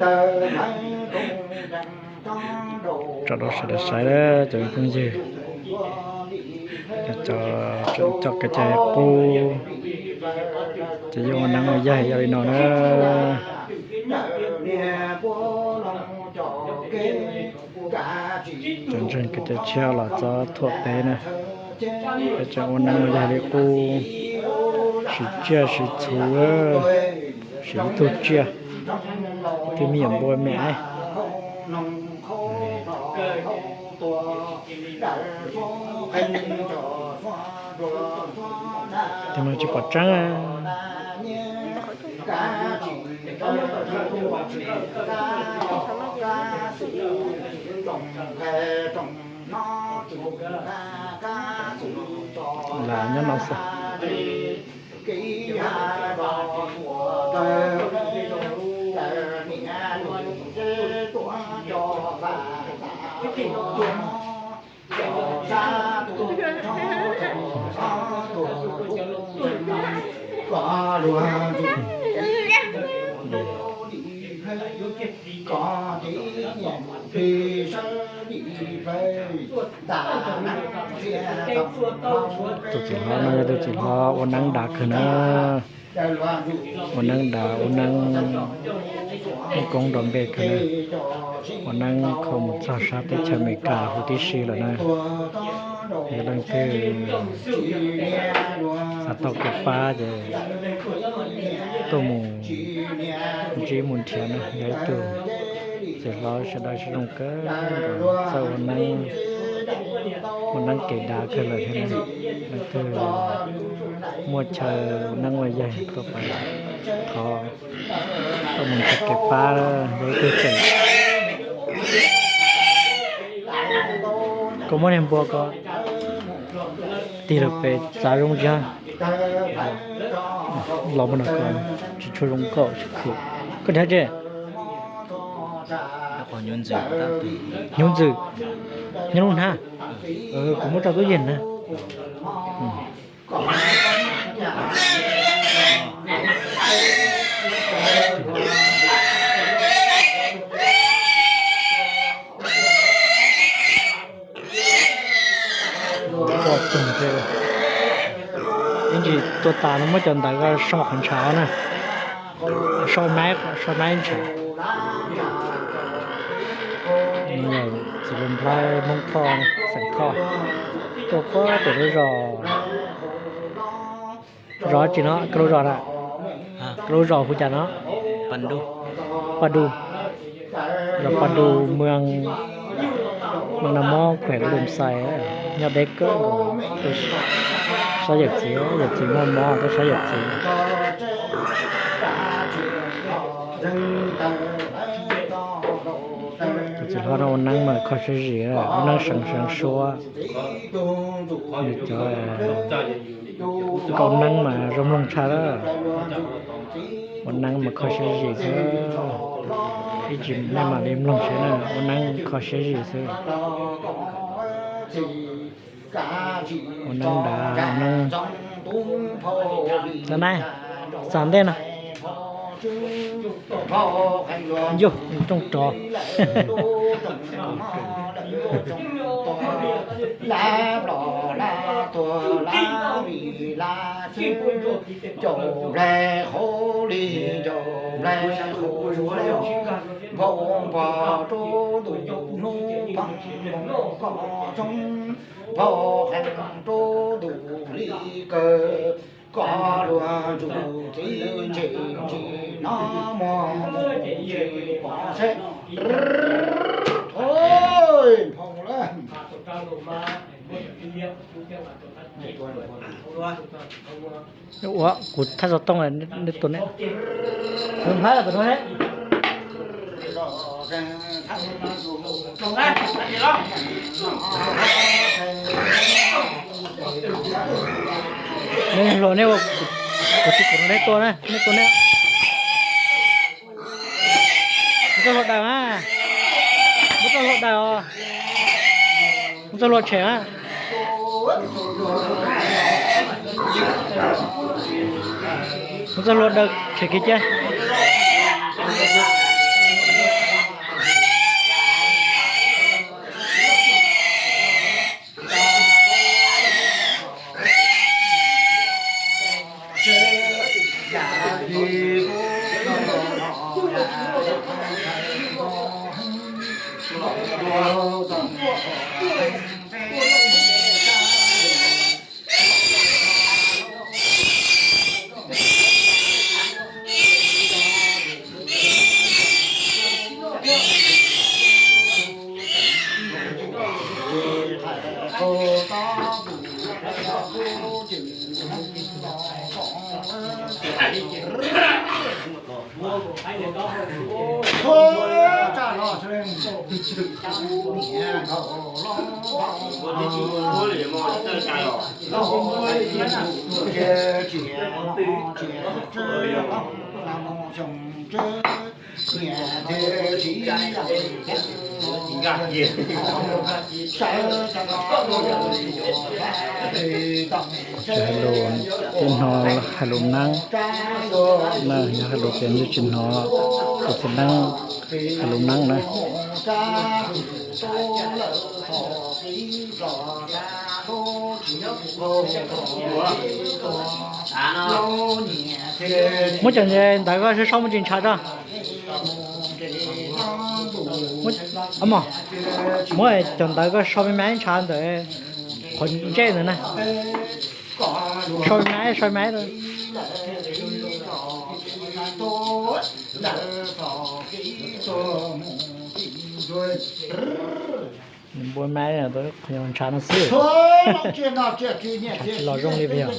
Tso rau sawv daws saib na cov phooj ywg, cov tseem coj kev cai qub, ces yeej ua neeb ua yaig yog li no na. Cov ntseeg kev cai tshiab los txob thuam peb na, peb tseem ua neeb ua yaig li qub, siv tsiaj siv txhu, siv ib tug tsiaj, ib tug me nyuam npua me. Tus no tsis pom tseeb. Lam nyob no xwb. Tus txiv hlob no yog tus txiv hlob ua neeb dav kawg na. Ua neeb dav, ua neeb muaj koob nrov npe kawg na. Ua neeb kho mus txog sab teb chaws Amelikas huv tib si lawm na. Yog leej twg xav tau kev pab ces tuaj mus ntsib mus nrhiav na, yog ib tug txiv hlob sawv daws siab zoo kawg nkaus, txawj ua neeb, ua neeb kev dav kawg lawm thiab na. Leej twg muaj chaw neeb ua yaig tuaj pab, thov tuaj mus nrhiav kev pab, yog ib tug tseem. Koj muab niag npua ko tig lawm pem txav zoo tsis, los mus no ko tsis tshua zoo nkauj tsis khwm. Koj dhia tse? Hnyuv ntxwm, nyob lub hnab, kuv muab tso tub yeg na. Ib ntsis tua tas no muab cov ntawd ko so qhov ntshav na, so maib, so maib ntshav. Txiv Lus Nplhaib Hmoob Thoj, xeem Thoj, tuaj puag pem lub zos, zos tsi no, koj lub zos na, koj lub zos hu cas no? Paj Dum, zos Paj Dum, moos Nag Mob, khuem Lum Xais, nyob deb kawg nkaus. Saib yawm txiv, yawm txiv muaj mob, koj saib yawm txiv. Tus txiv hlob no ua neeb mas kho siab zim, ua neeb seev seev suab. Nws cov kaus neeb mas zoo mloog tshaj lawm. Ua neeb mas kho siab zim xwb, ib tsis nej mam li mloog saib na, ua neeb kho siab zim xwb. Ua neeb dav, ua neeb. Cov na, xam ntej no. Yog rooj rov. Koj luag ntsuj txiv ntse ntsis no muag mus tsis pom seb. Nphau lawm. Ua kuv thaj xov tooj, nej tua ne. Nej hluas nej ua, kuv tsis kam nej tua na, nej tua ne. Muab txoj hlua daws na. Muab txoj hlua daws os. Muab txoj hlua tshem na. Muab txoj hlua daws tshem kiag cia. Hais lus, tib hnov hais lus Neeb na, yog hais lus tias ntsej tsis hnov, tus txiv neeb hais lus Neeb na. Muab cov ntawv koj so so muab tsis ntshav tso. Muab cov ntawv koj so me me ntshav ntawm qhov ntsej ntawd na. So me me, so me me. Npua me, ntshav no xwb. Ntshav tsis los zoo li pes yog.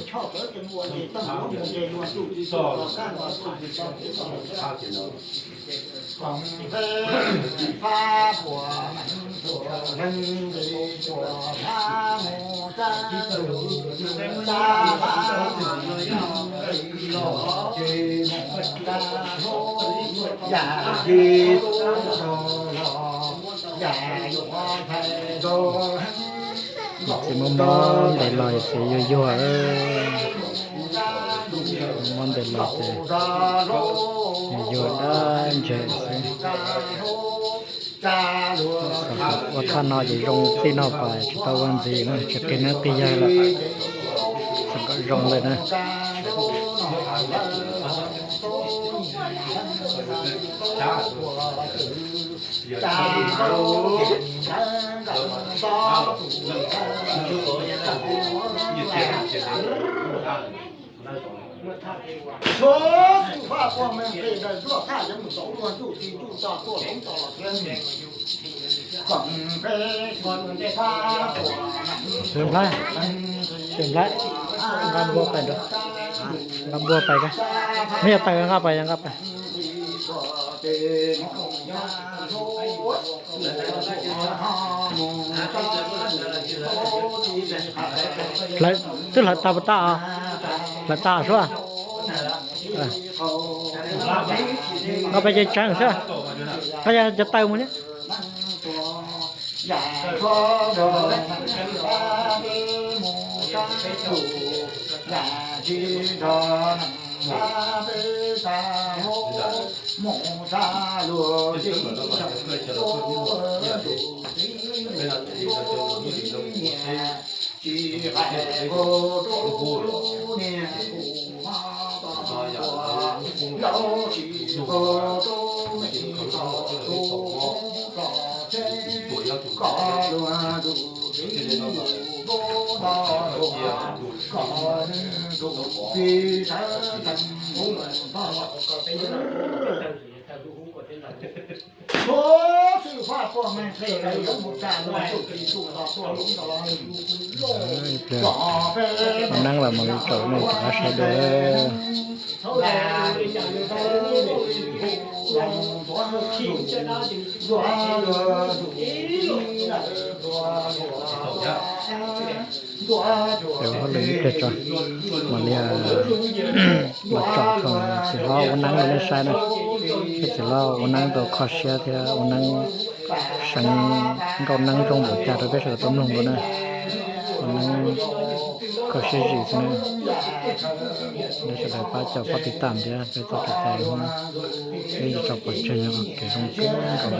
Txiv mob mob ntev los ces yuag yuag, mob ntev los ces yuag dab ntseg xwb. Ua thaj no ces zoo txij no pas tsis tau ua ntxiv na, tsis qhia neeb qhia yaig lawm, xav kom zoo lawm na. Nplhaib, Nplhaib, nqa npua pais, nqa npua pais, muab yog taws nqa pais, nqa pais. Twb hlawv tag puas tag? Hlawv tag sub. Nqa pais ces tseev xwb. Nqa cov taws mus thiab. Ua neeb los mam li tsom nej rov qab saib dua. Ces ua hauj lwm ib pliag tso, mam li los tsom txiv hlob ua neeb rau nej saib na. Saib txiv hlob ua neeb tau kho siab thiab ua neeb seev nkauj neeb zoo npaum cas rau peb sawv daws tau mloog dua na. Ua neeb kho siab zim xwb na. Nej sawv daws pab caum pab tiv tam thiab peb txoj kev cai Hmoob, peb tso pov tseg yog kev zoo kawg nkaus na.